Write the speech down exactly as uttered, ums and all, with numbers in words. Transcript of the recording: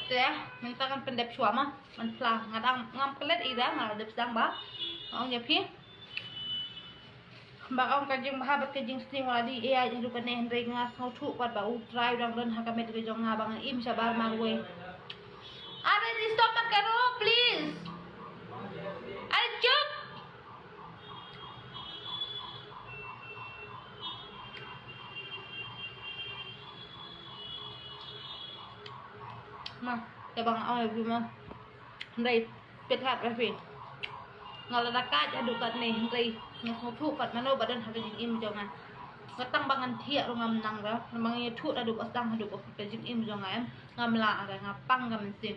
Te mynta kan pyndep shuwa ma, man pla nga dang ngam klet ida, nga dep sdang ba. Ong ïa phi. Ba ong ka jingbha bad ka jingsniew la dei ïa ïa ruh kane, hynrei nga sngewthuh pat ba U Trai u dang don ha ka met ka jong nga ba ngan im shabar marwei. Are, stop mat karo, please. Are, chup. Ma, te ba nga ong ïa phi ma. Hynrei pyrkhat ïa phi. Nga la da kait haduh katne, hynrei nga sngewthuh pat mano ba don ha ka jingim jong nga. Nga tang ba ngan thiah ruh ngam nang ruh, namar nga ïathuh haduh ba sdang haduh ba ka jingim jong nga em. Ngam lah re, nga pang ka mynsiem.